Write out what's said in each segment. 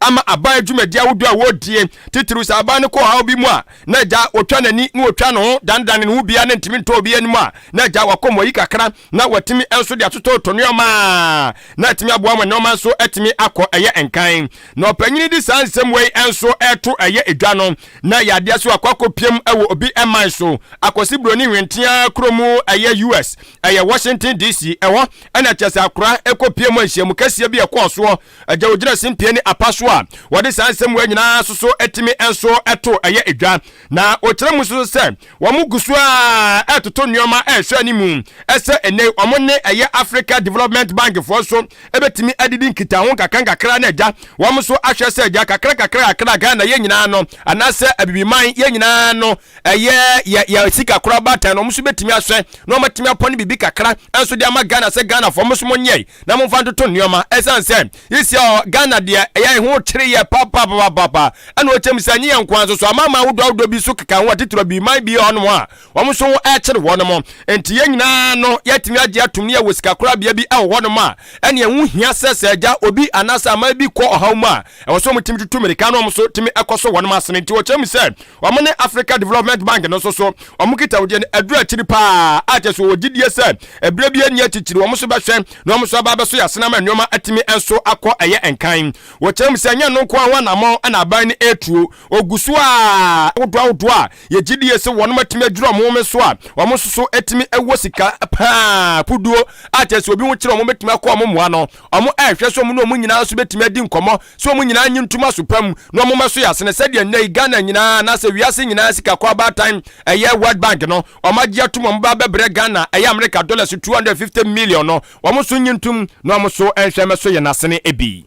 Ama aban dwumadi ahodoɔ a wɔredie, titiriw sɛ aban no kɔ ɔhaw bi mu a, na agya wɔtwa n'ani na wɔtwa ne ho danedane ne ho biara na ntumi ntɔ obi anim a, na agya wakɔ mu ayi kakra na watumi nso de atotɔtotɔ nneɛma a na atumi aboa ma nneɛma nso atumi akɔ ɛyɛ nkan. Na ɔpanyin de saa nsɛm wei nso ɛto ɛyɛ edwa no, na ɛyɛ adeɛ so akɔ akɔpiam wɔ obi man so, akɔsi buroni hwenteaa kuro mu, ɛyɛ US, ɛyɛ Washington DC. Ɛhɔ ɛna kyerɛ sɛ akora ɛkɔpie mu nhyiamu kɛseɛ bi ɛkɔɔ soɔ. Agya ogyina simpie ne apa so a wɔde saa nsɛm wei nyinaa soso atumi nso ɛto ɛyɛ edwa. Na ɔkyerɛ mu nso sɛ wɔn gu so a ɛtoto nneɛma ɛrehwɛ anim ɛsɛ ɛnɛ wɔn ne ɛyɛ Africa Development Bank foɔ nso ɛbɛtumi adidi nkitaho nkakra nkakra, na agya wɔn nso ahwɛ sɛ agya kakra kakra kakra Ghana yɛn nyinaa no anaasɛ Abibiman yɛn nyinaa no ɛyɛ yɛ sika kora baatan no, wɔn nso bɛtumi ahwɛ na wɔn atumi apɔ ne biribi kakra nso de ama Ghana sɛ Ghana foɔ mo nso mo nyɛ na momfa ntoto nneɛma, ɛsiane sɛ yɛsia hɔ Ghana deɛ ɛyɛ ho kyere yɛ papapapapa. Ɛna ɔkyɛm sɛ nye yɛn nkoa nso so, amama ahodoɔ ahodoɔ bi so keka ho, atitire bi man bi hɔnom a wɔn nso ho ɛkyere wɔnom. Nti yɛn nyinaa no yɛatumi agye atom ne yɛwɔ sika korabea bi ɛwɔ hɔnom a ɛne ɛho hia sɛ agya obi anaasɛ aman bi kɔ ɔhaw mu a, ɛwɔ sɛ wɔn tumi tutu mmirika na wɔn nso tumi ɛkɔ so wɔnom asene. Nti wɔkyerɛ mu sɛ wɔn ne Africa Development Bank no nso so wɔn kita wodeɛ no aduru akyiri paa a kyerɛ sɛ wɔwɔ gyidie sɛ ɛberɛ bi ani akyikyiri wɔn nso bɛhwɛ na wɔn nso aba abɛso yɛ asena ma nneɛma atumi nso akɔ ɛyɛ nkan. Wɔkyerɛ mu sɛ ɛnyɛ no nko ara ho anammɔn ɛna aban no ɛretuo, ɔgu so a ahodoɔ ahodoɔ a yɛgye die sɛ wɔn atumi adwiri wɔn home so a wɔn nso so atumi ɛwɔ sika paa puduo a kyerɛ sɛ obi ho kyerɛ wɔn bɛtumi akɔ wɔn mmoa no. Wɔn ɛrehwɛ sɛ wɔn ne wɔn nyinaa nso bɛtumi adi nkɔmmɔ sɛ wɔn nyinaa nye ntom aso pa mu na wɔn mmɛso yɛ asene sɛdeɛ nnɛ yi Ghana nyinaa anaasɛ wiase nyinaa sika kɔ abaatan ɛyɛ World Bank no wɔn agye atom wɔn ba bɛbrɛ Ghana ɛyɛ America dollars 250 million no, wɔn nso nye ntom na wɔn nso nhwɛ mmɛso yɛn asene bi.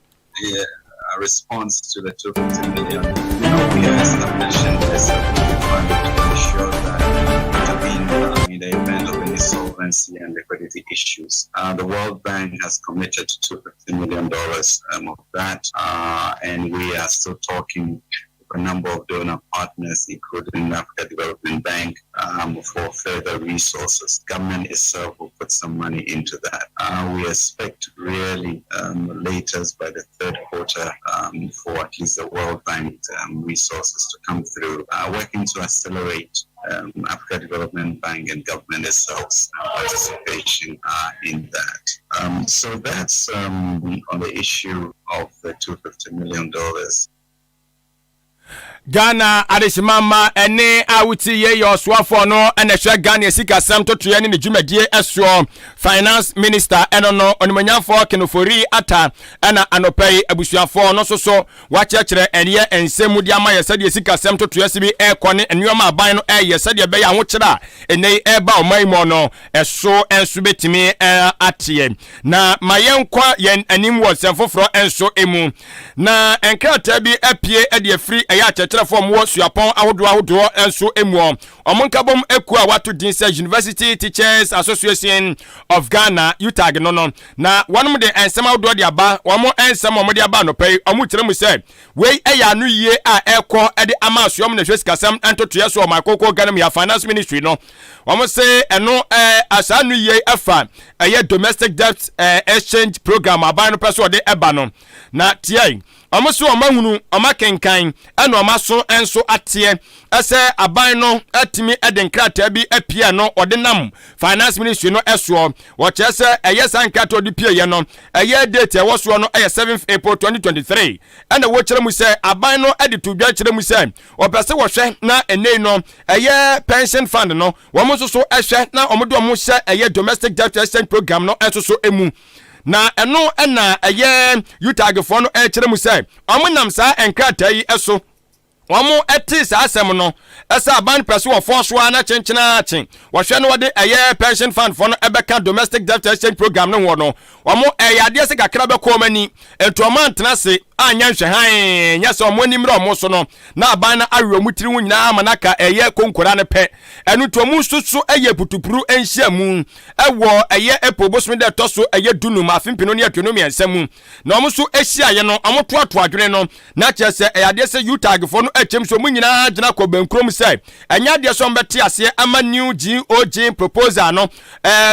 The response to the 250 million, we are establishing a separate fund to ensure that we intervene in the event of any solvency and liquidity issues. The World Bank has committed to $250 million of that, and we are still talking with a number of donor partners, including Africa Development Bank, for further resources. Government itself will put some money into that. We expect really latest by the third quarter for at least the World Bank resources to come through, working to accelerate Africa Development Bank and government itself's participation in that. So that's on the issue of the $250 million. Ghana adehyemama ɛne a wotie yɛ yɛ ɔsoafoɔ no ɛna ɛhwɛ Ghana sikasɛm totoeɛ ne ne dwumadie ɛsoɔ, Finance Minister, ɛno no Ɔnumonyamfoɔ Ken Ofori Atta, ɛna anɔpa yi abusuafoɔ no nso so wakyerɛkyerɛ ɛyɛ nsɛm mu de ama yɛ sɛdeɛ sikasɛm totoeɛ si bi ɛrekɔ ne nneɛma aban no ɛyɛ sɛdeɛ ɛbɛyɛ ahokyerɛ a ɛnɛ yi ɛreba ɔman yi mu no ɛso nso bɛtumi ateɛ. Na ma yɛnkɔ yɛn anim wɔ nsɛm foforɔ nso mu, na nkrataa bi apue de afiri ɛyɛ akyerɛkyerɛfoɔ a wɔwɔ suapɔn ahodoɔ ahodoɔ nso mu. Wɔn nkabom ekuo a wato din sɛ University Teachers Association of Ghana, UTAG no, na wɔn de nsɛm ahodoɔ de aba. Wɔn nsɛm a wɔde aba anɔpa yi, wɔn kyerɛ mu sɛ wei ɛyɛ ano yie a ɛkɔ de ama asoɔm na ɛhwɛ sikasɛm ntotoeɛ so ɔman koko Ghana mu yɛ Finance Ministry no. Wɔn se ɛno saa ano yie ɛfa ɛyɛ domestic debt exchange program aban no pɛ so ɔde ɛba no. Na tie, wɔn so wɔn ahunu, wɔn akenkan, ɛna wɔn aso nso ateɛ ɛsɛ aban no atumi de nkrataa bi apue no ɔde nam Finance Ministry no ɛsoɔ. Wɔkyerɛ sɛ ɛyɛ saa nkrataa ɔde pie yɛ no, ɛyɛ date ɛwɔ soɔ no ɛyɛ 7 April 2023, ɛna wɔkyerɛ mu sɛ aban no de to dwa kyerɛ mu sɛ wɔpɛ sɛ wɔhwɛ na ɛnɛ no ɛyɛ pension fund no wɔn nso so ɛhwɛ na wɔn de wɔn hyɛ ɛyɛ domestic debt exchange program no nso so emu. Na ɛno ɛna ɛyɛ UTAG foɔ no ɛkyerɛ mu sɛ wɔn nam saa nkrataa yi so wɔn ɛte saa asɛm no ɛsɛ aban pɛ so wɔfɔ so a na kyenkyena akye wɔhwɛ no wɔde ɛyɛ pension fund foɔ no ɛbɛka domestic debt exchange program no ho no, wɔn ɛyɛ adeɛ sɛ kakra bɛkɔ wɔn ani nti wɔn antena ase anyɛ nhwɛ hann nyɛ sɛ wɔn anim rɛ wɔn so no na aban no awe wɔn tiri ho nyinaa ama n'aka ɛyɛ konkora no pɛ. Ɛno nti wɔn nso so ɛyɛ putupuru nhyiamu ɛwɔ ɛyɛ April bosome dɛ ɛtɔ so ɛyɛ 15 afe 2023 mu, na wɔn nso ahyiaeɛ no wɔn toatoa adwene no na kyerɛ sɛ ɛyɛ adeɛ sɛ UTAG foɔ no akyɛm so wɔn nyinaa gyina kɔ bɛnkurom sɛ ɛnyɛ adeɛ sɛ wɔn bɛte aseɛ ama new GOG proposal no,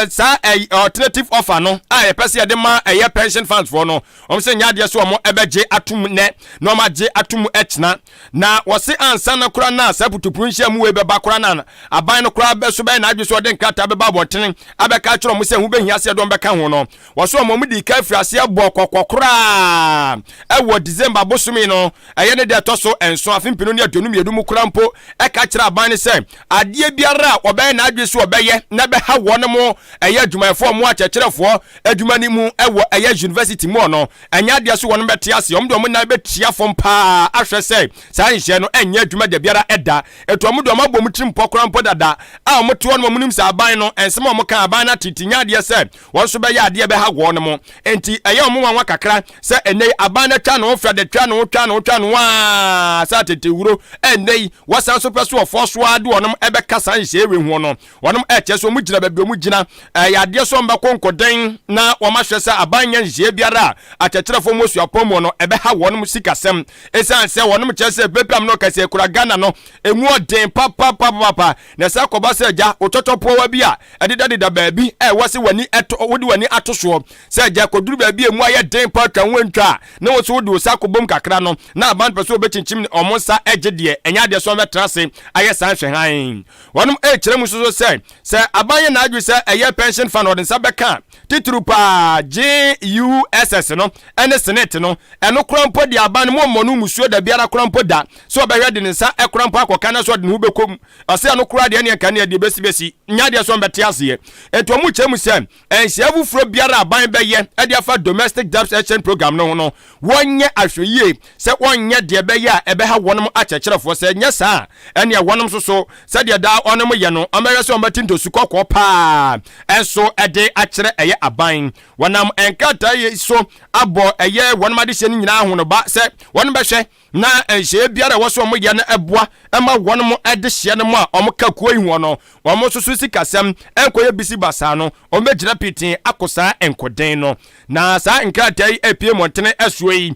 saa alternative offer no a yɛpɛ sɛ yɛde ma ɛyɛ pension funds foɔ no, wɔn sɛ nyɛ adeɛ so wɔn ɛbɛgye atum nɛ na wɔn agye atum ɛkyena. Na wɔse ansa na koraa na saa putupuru nhyiamu wei bɛba koraa na aban no koraa bɛ so bɛyɛ n'adwene sɛ ɔde nkrataa bɛba abɔntene abɛka akyerɛ wɔn sɛ ho bɛhia sɛ ɛde wɔn bɛka ho no, wɔso wɔn wɔn di ka afiri aseɛ bɔ kɔkɔ koraa ɛwɔ December bosome no ɛyɛ ne deɛ ɛtɔ so 7 afe 2022 mu koraa mpo, ɛka kyerɛ aban no sɛ adeɛ biara a wɔbɛyɛ n'adwene so wɔbɛyɛ na ɛbɛha wɔn mo ɛyɛ adwumayɛfoɔ mo akyerɛkyerɛfoɔ adwuma no mu ɛwɔ ɛyɛ university mu no, ɛnyɛ adeɛ so wɔn bɛte ase. Wɔn de wɔn nan bɛtua fam paa ahwɛ sɛ saa nhyɛ no ɛnyɛ adwuma da biara ɛda. Etu wɔn de wɔn abɔ wɔn tirim pɔ koraa mpo dada a wɔn te hɔ no, wɔn nim sɛ aban no nsɛm a wɔn ka aban no atete nyɛ adeɛ sɛ wɔn nso bɛyɛ adeɛ bɛha wɔn mo. Nti ɛyɛ wɔn nwanwa kakra sɛ ɛnɛ yi aban no atwa ne ho fɛ de twa ne ho twa ne ho twa ne ho aa sɛ atete wuro, ɛnɛ yi wɔsan so pɛ so wɔfɔ so ara de wɔn ɛbɛka saa nhyɛ ewe ho no. Wɔn ɛkyɛ so wɔn gyina baabi wɔn gyina, ɛyɛ adeɛ so wɔn bɛkɔ nkɔdɛn na wɔn ahwɛ sɛ aban nyɛ nhyɛ biara a akyerɛkyerɛfoɔ mu osuapɔn mu no ɛbɛha wɔn sikasɛm, ɛsiane sɛ wɔn kyerɛ sɛ pepam no kɛseɛ kura Ghana no emu ɔden papapapapa, na sɛ akɔba sɛ agya wotɔtɔpoawa bi a ɛdedadeda baabi a ɛwɔ sɛ w'ani ɛto wode w'ani ato soɔ sɛ agya kɔduru baabi a emu ayɛ den pa atwa ho ntwa a, na wɔn nso wode wo nsa akɔbom kakra no, na aban pɛ sɛ wɔbɛkyinkyim wɔn nsa agye deɛ, ɛnyɛ adeɛ sɛ wɔbɛtena ase ayɛ saa nhwɛhan. Wɔnom ɛrekyerɛ mu nso so sɛ sɛ aban yɛ n'adwene sɛ ɛyɛ pension fund ɔde nsa bɛka titiriw paa GUSS no ɛne SSNIT no, ɛno kora mpo deɛ, aban no mu ɔmmɔ no musuo da biara kora mpo da sɛ ɔbɛhwɛ de ne nsa ɛkora mpo akɔka na sɛ ɔde ne ho bɛkɔ mu. Ɔsɛ ɛno kora deɛ, ɛneɛ nka neɛ deɛ bɛsi nyɛ adeɛ sɛ ɔmbɛte aseɛ. Enti ɔmo kyerɛ mu sɛ nhyia foforɔ biara aban bɛyɛ ɛde afa domestic debt exchange program no ho no, wɔnyɛ ahwɛyie sɛ wɔnyɛ deɛ ɛbɛyɛ a ɛbɛha wɔnom akyerɛkyerɛfoɔ. Sɛ nyɛ saa a, ɛneɛ wɔnom nso so sɛdeɛ daa ɔnom yɛ no, ɔmbɛhwɛ sɛ ɔmbɛte ntosu kɔkɔɔ paa ɛnso ɛde akyerɛ ɛyɛ aban. Wɔnam nkrataa yi so abɔ ɛyɛ wɔnom adehyɛ no nyinaa ho no ba sɛ wɔnom bɛhwɛ na nhyɛeɛ biara a ɛwɔ so wɔn yɛ no ɛboa ɛma wɔnom ɛde hyɛ no mu a wɔn ka kuo yi ho no, wɔn nso so sikasɛm ɛnkɔyɛ bisi basaa no, wɔn bɛgyina pitin akɔ saa nkoden no. Na saa nkrataa yi apue mmɔntene ɛsoɔ yi,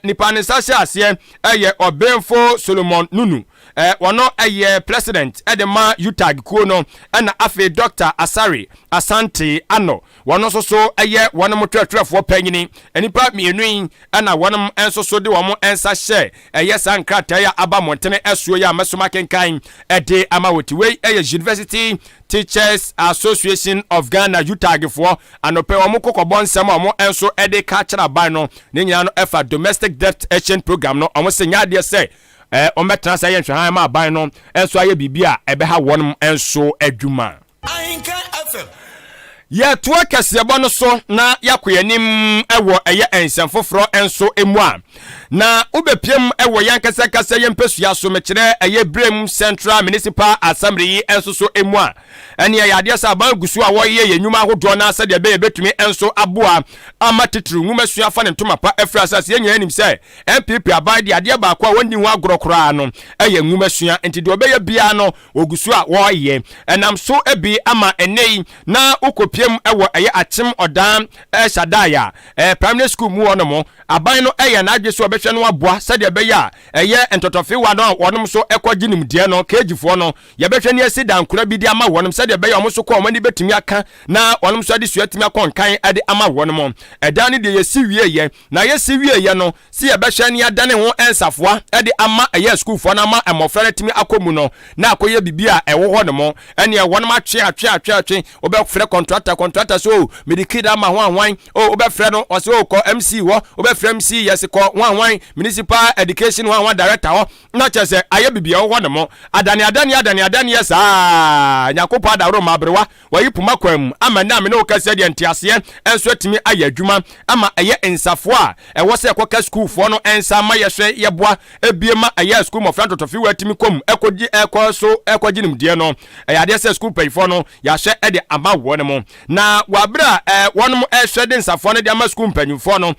nipa ne nsa hyɛ aseɛ ɛyɛ Ɔbɛnfo Solomon Nunu, wɔno ɛyɛ president ɛde ma UTAG kuo no, ɛna afei Dr Asare Asante Ano, wɔn nso so ɛyɛ wɔn mo twerɛtwerɛfoɔ panyini. Nnipa mmienu yi ɛna wɔn nso so de wɔn nsa hyɛ ɛyɛ saa nkrataa yi a aba mmɔntene ɛsoɔ yi a mɛsom akenkan ɛde ama wɔ ti. Wei ɛyɛ University Teachers Association of Ghana, UTAG foɔ, anɔpɛ wɔn kɔkɔbɔ nsɛm a wɔn nso ɛde ka kyerɛ aban no. Ne nyinaa no ɛfa domestic debt exchange program no. Wɔn sɛ nyɛ adeɛ sɛ wɔn bɛtena sɛ ɛyɛ nhwɛhan ma aban no nso ayɛ biribi a ɛbɛha wɔn nso adwuma. Ahenka FM. Yɛtoa kɛseɛbɔ no so na yɛakɔ yɛn anim wɔ ɛyɛ nsɛm foforɔ nso mu a, na wobɛpiem wɔ yɛn ankasakasa yɛn mpɛsua so, mekyerɛ ɛyɛ Brem Central Municipal Assembly yi nso so mu a, ɛne ɛyɛ adeɛ sɛ aban gu so a wɔyɛ yɛn nnwuma ahodoɔ no sɛdeɛ ɛbɛyɛ bɛtumi nso aboa ama titiri nwoma sua fa ne ntoma pa afiri asase. Yɛn nyinaa nim sɛ NPP aban de adeɛ baako a wɔnni ho agorɔ koraa no ɛyɛ nwoma sua, nti deɛ ɔbɛyɛ biara no wɔgu so a wɔreyɛ. Ɛnam so bi ama ɛnɛ yi na wokɔpiem wɔ ɛyɛ Akyem Ɔdan Hyadae a primary school mu hɔ nom, aban no ɛyɛ n'adwe so ɔbɛhwɛ no aboa sɛdeɛ ɛbɛyɛ a ɛyɛ ntɔtɔfewa no a wɔnom so ɛkɔgye nimdeɛ no, keegyifoɔ no, yɛbɛhwɛ ne asi dankora bi de ama wɔnom sɛdeɛ ɛbɛyɛ a wɔn nso kɔ wɔn ani bɛtumi aka na wɔnom nso adesua atumi akɔ nkan de ama wɔnom. Ɛdan no deɛ yɛsi wieeɛ, na yɛsi wieeɛ no si yɛbɛhwɛ ne adane ho nsafoa de ama ɛyɛ sukuufoɔ no ama mmɔfra no atumi akɔ mu no, na akɔyɛ biribi a ɛwɔ hɔ nom. Ɛneɛ wɔnom atwe atwe atwe atwe, wobɛfrɛ contractor, contractor so o mede kid ama ho ahwan o, wobɛfrɛ no ɔsɛ o kɔ MC hɔ, wobɛfrɛ MC yɛse kɔ ho ahwan municipal education ho ahwan director hɔ, na kyerɛ sɛ ayɛ biribi a ɛwɔ hɔ nom adane adane adane adane saa. Nyankopɔn adaworo ma aberewa wɔyi poma kwan mu ama nna me ne wo kɛseɛ deɛ nteaseɛ nso atumi ayɛ adwuma ama ɛyɛ nsafoɔ a ɛwɔ sɛ ɛkɔka sukuufoɔ no nsa ma yɛhwɛ yɛboa ebie ma ɛyɛ sukuu mmɔfra ntɔtɔfewa atumi kɔm ɛkɔgye ɛkɔ so ɛkɔgye nimdeɛ no. Ɛyɛ adeɛ sɛ sukuu mpanyinfoɔ no yɛahyɛ ɛde ama wɔn mo, na wɔabere a wɔn ɛhwɛ de nsafoɔ no de ama sukuu mpanyinfoɔ no,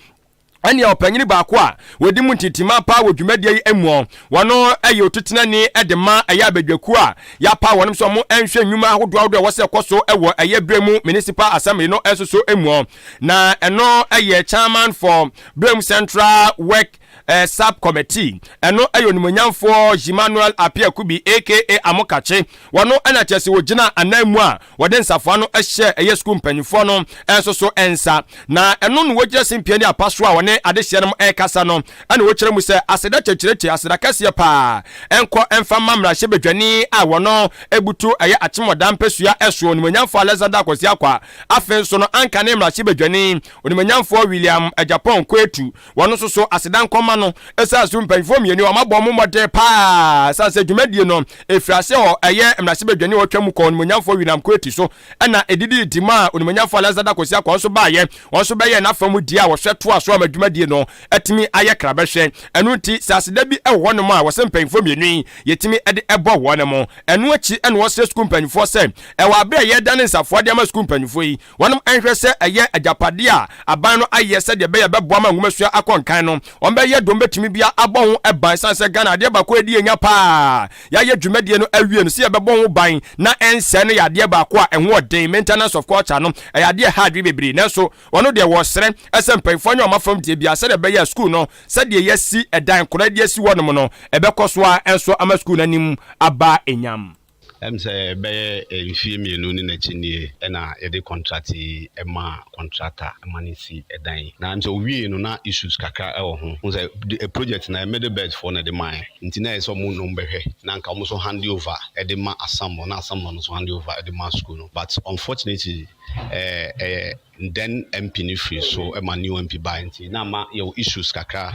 ɛnea ɔpanyini baako a wɔdi mu ntintima paa wɔ dwumadie yi mu, wɔno ɛyɛ otutenani de ma ɛyɛ abadwakuo a yɛapa wɔnom sɛ ɔmo nhwɛ nnwuma ahodoɔ ahodoɔ a ɛwɔ sɛ ɛkɔ so wɔ ɛyɛ Brem Municipal Assembly no nso so mu, na ɛno ɛyɛ chairman for Brem Central Work Sub Committee, ɛno ɛyɛ Onimonyamfoɔ Emmanuel Appiah Kubi aka Amokakye. Wɔno ɛna kyerɛ sɛ wɔgyina anan mu a wɔde nsafoa no hyɛ ɛyɛ sukuu mpanyinfoɔ no nso so nsa. Na ɛno no wɔgyina simpie ne apa so a wɔne adehyeɛ no ɛrekasa no, ɛna wɔkyerɛ mu sɛ aseda kyerɛkyerɛkyerɛ, aseda kɛseɛ paa ɛnkɔ ɛmfa ma mmarahyɛbadwani a wɔno ebutu ɛyɛ Akyemɔda mpɛsua ɛso, Onimonyamfoɔ Alexander Akwasi Akwa. Afei nso no, anka ne mmarahyɛbadwani Onimonyamfoɔ William Agyapong Kwetu, wɔn nso so aseda nkɔma no, ɛsiane so mpanyinfoɔ mmienu wɔn abɔ wɔn mmɔden paa, ɛsiane sɛ dwumadie no efiri ase hɔ ɛyɛ mmarahyɛbadwani a wɔtwa mu kɔ, Onimonyamfoɔ William Kwetu so, ɛna edidi di mu a Onimonyamfoɔ Alexander Akwasi Akwa nso baayɛ, wɔn nso bɛyɛ n'afa mu die a wɔhwɛ toa so ama dwumadie no atumi ayɛ krabɛhwɛ. Ɛno nti sɛ aseda bi ɛwɔ hɔnom a wɔsɛ mpanyinfoɔ mmienu yi yɛtumi de ɛbɔ wɔn mo. Ɛno akyi ɛna wɔsrɛ sukuu mpanyinfoɔ sɛ ɛwɔ abere a yɛda ne nsafoa de ama sukuu mpanyinfoɔ yi, wɔnom nhwɛ sɛ ɛyɛ agyapadeɛ a aban no ayɛ sɛdeɛ ɛbɛyɛ bɛboa ma nwomasua akɔ nkan no, wɔn bɛyɛ dɔm bɛtumi bia abɔ ho ban, san sɛ Ghana adeɛ baako a ɛdi yɛnya paa, yɛayɛ dwumadie no awie no, sɛ yɛbɛbɔ ho ban na ɛnsɛ no yɛ adeɛ baako a ɛho ɔden. Maintenance of culture no ɛyɛ adeɛ ha adwene bebree, nanso wɔno deɛ wɔsrɛ ɛsɛ mpanyinfoɔ nyɛ wɔn afam deɛ bia sɛdeɛ ɛbɛyɛ sukuu no, sɛdeɛ yɛasi ɛdan koraa de asi hɔnom no, ɛbɛkɔ so a ɛnso ama sukuu no anim aba enyam. Sɛ bɛyɛ mfie 2 ne n'akyi nie ɛna yɛde contract yi ma contractor ma ne si ɛdan yi. Na sɛ owie no na issues kakra ɛwɔ ho. Ho sɛ project na Middle Belt foɔ na ɛde maa yɛ. Nti na ɛyɛ sɛ ɔmo nom bɛhwɛ na nka ɔmo nso hand over ɛde ma Assembly, na Assembly no nso hand over ɛde ma school no. But unfortunately, ɛɛ ɛyɛ then MP ne firi so ɛma new MP ba, nti na ama yɛwɔ issues kakra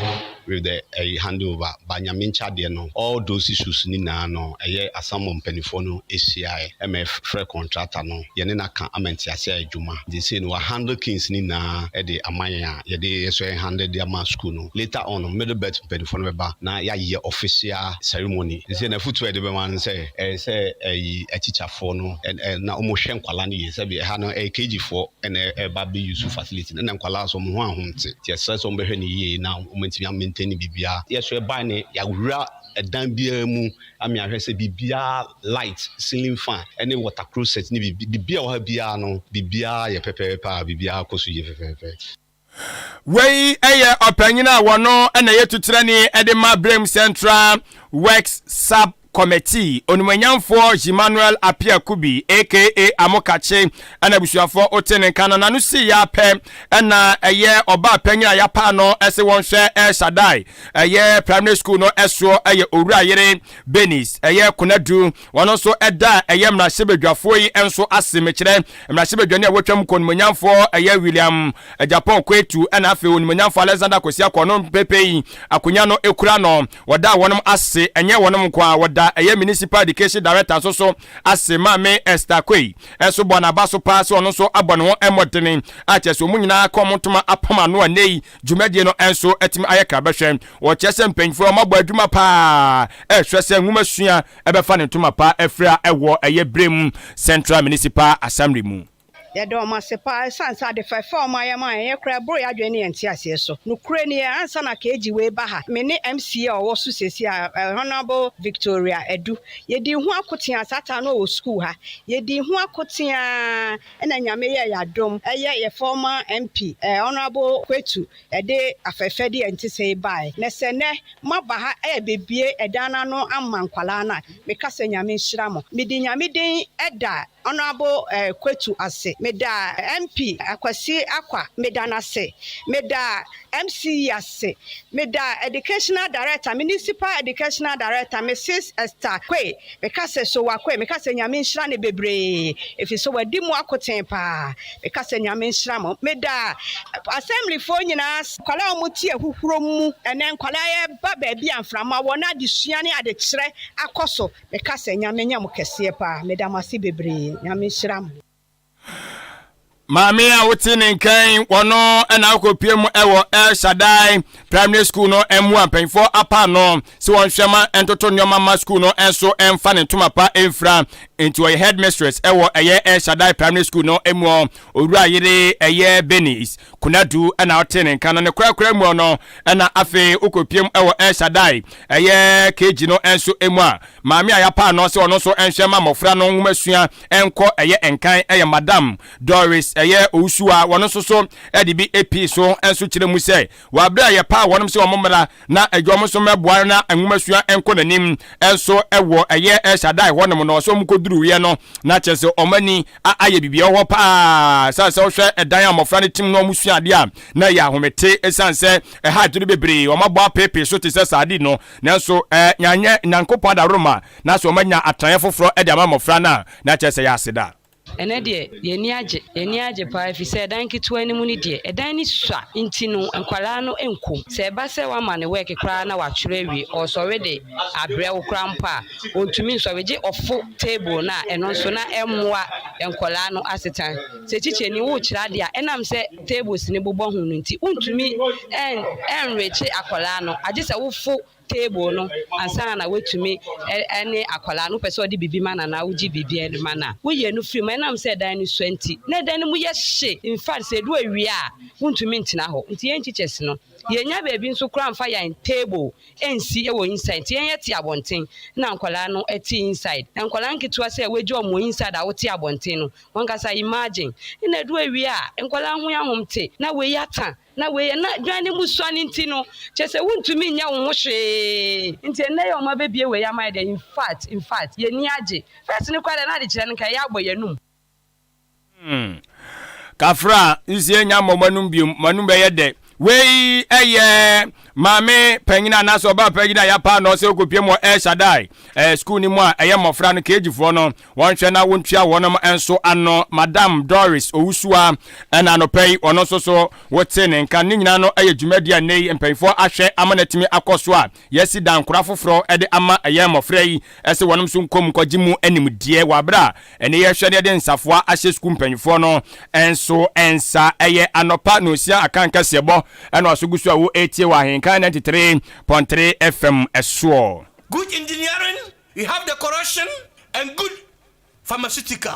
with the hand over. But Nyame nkyɛ no, all those issues nyinaa no, ɛyɛ Assembly mpanimfoɔ no ahyiaeɛ ɛma ɛfrɛ contractor no, yɛne no aka ama ntease a adwuma. Nti sei no wa handle keys ne nyinaa ɛde ama yɛn a yɛde yɛ so yɛn handle de ama school no. Later on no, Middle Belt mpanimfoɔ no bɛba na yɛayɛ official ceremony. Nti na afotuo a yɛde bɛma no sɛ ɛyɛ sɛ ɛyi atikyafoɔ no na wɔhwɛ nkwalaa no yie, sɛbi ɛha no ɛyɛ KG foɔ ɛna ɛba bɛ use facility no, ɛna nkwalaa nso wɔn ho ahomte, nti ɛsrɛ sɛ wɔn bɛhwɛ no yie na wɔn ntumi maintain biribiara. Yɛ so ɛban ne yɛawura ɛdan biara mu ami ahwɛ sɛ biribiara, light, ceiling fan ɛne water closet ne biribi biribiara wɔ ha biara no, biribiara yɛ pɛpɛɛpɛ a biribiara kɔ so yie fɛfɛɛfɛ. Wei ɛyɛ ɔpanyin a wɔno ɛna ɛyɛ tuturani ɛde ma Brem Central Works Sub Committee, Onimonyamfoɔ Emmanuel Appiah Kubi aka Amokakye, ɛna abusuafoɔ wote ne nka no n'ano si yɛ apɛ. Ɛna ɛyɛ ɔbaa panyin a yɛapa no ɛsɛ wɔn hwɛ El Shaddai ɛyɛ Primary School no ɛsoɔ, ɛyɛ Owura Yere Benis ɛyɛ Konadu. Wɔn nso ɛda ɛyɛ mmarahyɛbadwafoɔ yi nso ase. Mekyerɛ mmarahyɛbadwani a wɔatwam kɔ, onimonyamfoɔ ɛyɛ William Agyapong Kwetu, ɛna afei onimonyamfoɔ Alexander Kwasi Akɔ no pepe yi akonnwa no ekura no. Wɔda wɔn ase. Ɛnyɛ wɔn nko a wɔda, ɛyɛ Municipal Education Director nso so ase, Maame Esther Koi, ɛnso bɔ n'aba so paa sɛ ɔno nso abɔ ne ho mmɔdene a kyerɛ sɛ wɔn nyinaa kɔ wɔn ntoma apam ano a ne yi dwumadie no nso atumi ayɛ krabɛhwɛ. Wɔkyerɛ sɛ mpanyinfoɔ wɔn abɔ adwuma paa, ɛhwɛ sɛ nwoma sua ɛbɛfa ne ntoma pa afiri a ɛwɔ ɛyɛ Brem Central Municipal Assembly mu. Yɛda ɔmo ase paa, ɛsiane sɛ ade fɛfɛ a ɔmo ayɛ ma yɛn koraa ɛboro yɛ adwene ne yɛn nte aseɛ so. Nokorɛ ni, ansa na KG wei ba ha, me ne MCE a ɔwɔ so sesi a, Honourable Victoria Edu, yɛdi ho akotea. Saa taa no ɔwɔ school ha, yɛdi ho akotea, ɛna Nyame yɛ yɛadom, ɛyɛ yɛ former MP, Honourable Kwetu, ɛde afɛfɛ de yɛn te sɛ baeɛ. Na sɛ nnɛ moaba ha ɛyɛ bebie ɛdan n'ano ama nkwalaa no a, meka sɛ Nyame nhyira mo. Mede Nyame din ɛda Honourable Kwetu ase, meda MP Akwasi Akwa, meda n'ase, meda MCE ase, meda educational director, Municipal Educational Director, Mrs Esther Kwe, meka sɛ Sowa Kwe, meka sɛ Nyame nhyira ne bebree, ɛfiri sɛ wadi mu akoten paa. Meka sɛ Nyame nhyira mo. Meda assemblyfoɔ nyinaa, nkwalaa a wɔte ahuhuro mu, ɛnɛ nkwalaa yɛba baabi a mframa wɔ na adesua ne adekyerɛ akɔ so, meka sɛ Nyame nyɛ mo kɛseɛ paa. Meda mo ase bebree. Nyame nhyira mo. Maame a wote ne nkan wɔno ɛna akɔpie mu ɛwɔ El Shaddai Primary School no mu a mpanyinfoɔ apa no sɛ wɔnhwɛ ma ntoto nneɛma ma school no nso mfa ne ntoma pa mfira. Nti ɔyɛ headmistress ɛwɔ ɛyɛ El Shaddai Primary School no mu, Owura Yere ɛyɛ Benis Kunadu, ɛna ɔte ne nka no ne korakora mu no. Ɛna afei wokɔpie mu ɛwɔ El Shaddai ɛyɛ KG no nso mu a, maame a yɛapa no sɛ ɔno nso nhwɛ ma mmɔfra no nwoma sua nkɔ ɛyɛ nkan ɛyɛ Madam Doris. Doris ɛyɛ Owusu a wɔn nso so de bi pii so nso kyerɛ mu sɛ wɔ abere a yɛpaa wɔnom sɛ wɔn mmra na agya wɔn nso mmɛboa na nwomasua nkɔ n'anim nso wɔ ɛyɛ El Shaddai hɔnom no, ɔsɛ wɔn kɔduruiɛ no na kyerɛ sɛ wɔn ani ayɛ biribi ɛwɔ hɔ paa. Sane sɛ wohwɛ ɛdan a mmɔfra no tim na wɔn sua adeɛ a, na ɛyɛ ahomete ɛsiane sɛ ɛha adwene bebree, wɔn abɔ apeepee so te sɛ sardine no, nanso ɛɛ nyanyɛ Nyankopɔn adaworoma na sɛ wɔn anya atenaeɛ foforɔ de ama mmɔfra no a, na kyerɛ sɛ ɛyɛ aseda. Ɛnnɛ deɛ, yɛn ani agye. Yɛn ani agye paa efisɛ ɛdan ketewa no mu no deɛ, ɛdan no sua nti no, nkwadaa no nkɔ mu. Sɛ ɛba sɛ woama no work koraa na watwerɛ awie, ɔresɔre de abrɛ wo koraa mpo a, ɔntumi nsɔre gye ɔfo table no a, ɛno nso na ɛmmoa nkwadaa no asetena. Sɛ tikyani worekyerɛ adeɛ a, ɛnam sɛ tables no bobɔ ho no nti, wontumi ɛnrekye akwadaa no, agye sɛ wofo table no ansa na woatumi ne akwadaa no. Wopɛ sɛ ɔde biribi ma no anaa wogye biribi de ma no a, woyɛ no firi mu. Ɛnam sɛ ɛdan no sua nti, na ɛdan no mu yɛ hye. In fact, sɛ ɛdu awia a, wontumi ntena hɔ. Nti yɛn teachers no, yɛnnya baabi nso koraa mfa yɛn table nsi wɔ inside. Nti yɛn yɛte abɔnten na nkwadaa no te inside. Na nkwadaa nketewa sɛ woagya wɔn wɔ inside a wote abɔnten no, wankasa imagine. Ɛna ɛdu awia a, nkwadaa ho ahom te na wei ata na wei yɛ na dwan no mu sua no nti no, kyerɛ sɛ wontumi nyɛ wo ho hwee. Nti ɛnnɛ yi a wɔabɛbue wei ama yɛ deɛ, infact, infact, yɛn ani agye. First no koraa deɛ na adekyerɛ no nka ɛyɛ abɔ yɛn anum. Hmm. Kafra, nsie nya mmɔ mo anum biom, mo anum bɛyɛ dɛ. Wei ɛyɛ maame panyin anaasɛ ɔbaa panyin a yɛapaa no sɛ ɔkɔpie mu wɔ El Shaddai eh, sukuu no mu a ɛyɛ mmɔfra no keejifoɔ no wɔnhwɛ na wɔntua wɔnom nso ano. Madam Doris Owusua ɛna anɔpa yi ɔno nso so wote ne nka. Ne nyinaa no ɛyɛ dwumadi a nnɛ yi mpanyinfoɔ ahwɛ ama no atumi akɔ so a yɛasi dankora foforɔ de ama ɛyɛ mmɔfra yi sɛ wɔnom nso nkɔ mu nkɔgye mu nimdeɛ wɔ aberɛ a ɛne yɛhwɛ ne yɛde nsafoa ahyɛ sukuu mpanyinfoɔ no nso nsa. Ɛyɛ anɔpa nonsia akan kaseɛbɔ ɛna waso gu so a wo ɛretie wɔ Ahenkan 93.3 FM soɔ. Good engineering, we have decoration and good pharmaceutical.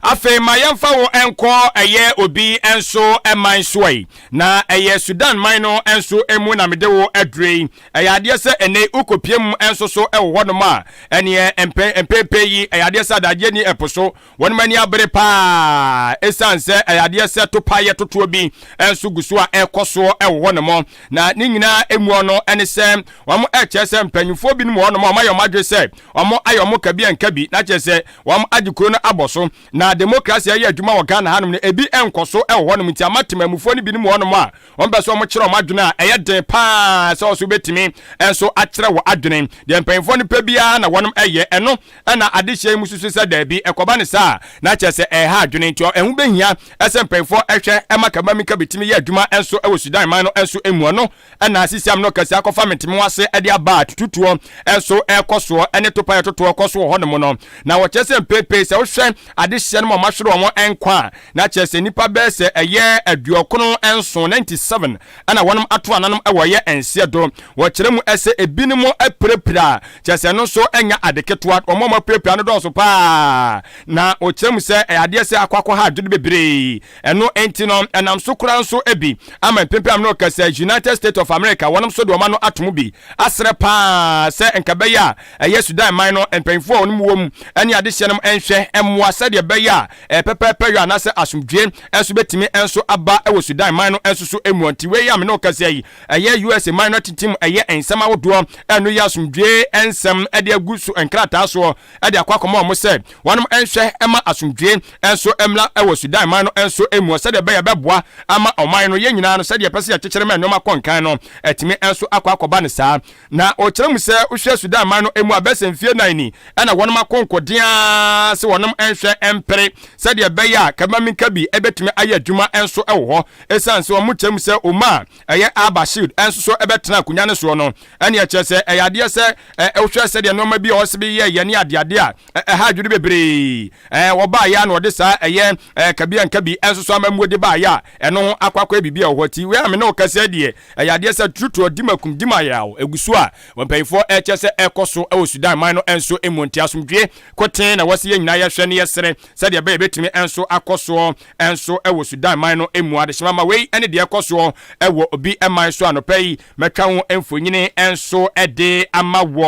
Afei ma yɛmfa wo nkɔ ɛyɛ obi nso man so yi, na ɛyɛ Sudan man no nso mu na mede wo adure yi. Ɛyɛ adeɛ sɛ ɛnɛ yi wokɔpie mu nso so wɔ hɔnom a, ɛneɛ mpɛn yi ɛyɛ adeɛ sɛ adagyeɛ ni ɛpo so. Wɔnom ani abere paa ɛsiane sɛ ɛyɛ adeɛ sɛ topaeɛ totoɔ bi nso gu so a ɛrekɔ soɔ wɔ hɔnom. Na ne nyinaa emuɔ no ɛne sɛ wɔn ɛkyerɛ sɛ mpanyinfoɔ binom wɔ hɔnom a wɔn ayɛ wɔn adwene sɛ wɔn ayɛ wɔn kabi anka bi, na kyerɛ sɛ wɔn agye kuro no abɔ so. Na demokrasi ɛyɛ adwuma wɔ Ghana hanom no ebi ɛnkɔ so ɛwɔ hɔnom, nti ama temamufoɔ no binom wɔ hɔnom a wɔn pɛ sɛ wɔn kyerɛ wɔn adwene a ɛyɛ den paa sɛ wɔso bɛtumi nso akyerɛ wɔ adwene. Deɛ mpanyinfoɔ no pɛ biara na wɔnom ɛyɛ. Ɛno ɛna adehyeɛ yi mu susu sɛ daabi, ɛkɔba ne saa na kyerɛ sɛ ɛha adwene, nti ɛho bɛhia ɛsɛ mpanyinfoɔ ɛhwɛ ɛma kabamika bɛtumi yɛ adwuma nso ɛwɔ Sudan man no nso mu. Ɛno ɛna sisiam no kɛse akɔfa menteme ase ɛde aba a tututuo nso ɛkɔ soɔ ɛne topa yɛtotoɔ kɔ so wɔ hɔnom no. Na wɔkyerɛ sɛ mpeepee sɛ wohwɛ adehyeɛ no ma ɔmahwere wɔn nkwa a, na kyerɛ sɛ nnipa bɛyɛ sɛ ɛyɛ 97, 97, ɛna wɔnom ato ananom ɛwɔ ɛyɛ nseɛ do. Wɔkyerɛ mu ɛsɛ ebinom apirapira, kyerɛ sɛ ɛno nso ɛnyɛ ade ketewa, wɔn a wɔapirapira no dɔɔso paa. Na wɔkyerɛ mu sɛ ɛyɛ adeɛ sɛ akɔ akɔha adwene bebree. Ɛno nti no, ɛnam so koraa nso bi ama mpempem a mene sɛ United States of America wɔnom nso de wɔn ano ato mu bi asrɛ paa sɛ nka bɛyɛ a ɛyɛ Sudan man no mpanyinfoɔ a wɔnom wɔ mu ne adehyeɛ nom nhwɛ mmoa sɛdeɛ ɛbɛyɛ a pɛpɛɛpɛ yɔ anaasɛ asomdwie nso bɛtumi nso aba wɔ Sudan man no nso so mu. Nti wei a mene ɔkasa yi, ɛyɛ USA man no atintim ɛyɛ nsɛm ahodoɔ ɛno yɛ asomdwie nsɛm ɛde agu so nkrataa soɔ ɛde akɔ akɔma wɔn sɛ wɔnom nhwɛ ɛma asomdwie nso mmra wɔ Sudan man no nso mu, sɛdeɛ ɛbɛyɛ bɛboa ama ɔman no yɛn nyinaa no sɛdeɛ ɛpɛ sɛ yɛkyekyere ma nneɛma kɔ nkan no atumi nso akɔ akɔba no saa. Na ɔkyerɛ mu sɛ wohwɛ Sudan man no mu a, bɛsɛ mfie 4 ni ɛna wɔnom ako nkoden ara sɛ wɔnom nhwɛ mpere sɛdeɛ ɛbɛyɛ a kamaminka bi ɛbɛtumi ayɛ adwuma nso wɔ hɔ, ɛsiane sɛ wɔn kyerɛ mu sɛ Omar ɛyɛ Al-Bashir nso so ɛbɛtena akonnwa no soɔ no, ɛne ɛkyerɛ sɛ ɛyɛ adeɛ sɛ wohwɛ sɛdeɛ nneɛma bi a ɔsɛ bi yɛ yɛ ne adeade a ɛha adwene bebree. Wɔbaeɛ a na wɔde saa ɛyɛ kabi anka bi nso so amammuo de baeɛ a ɛno ho akɔ akɔyɛ biribi a ɛwɔ hɔ. Ti wei a me ne wo kasa deɛ, ɛyɛ adeɛ sɛ turutuo di makum di mayaw ɛgu so a mpanyinfoɔ ɛkyɛ sɛ ɛkɔ so wɔ Sudan man no nso mu. Nti asomdwie koten na wɔsi yɛn nyinaa yɛhwɛ ne yɛsrɛ sɛdeɛ ɛbɛyɛ bɛtumi nso akɔ soɔ nso wɔ Sudan man no mu. Adehyema ma wei ne deɛ ɛkɔ soɔ wɔ obi man so anɔpa yi, mɛtwa ho mfonyini nso de ama wɔ.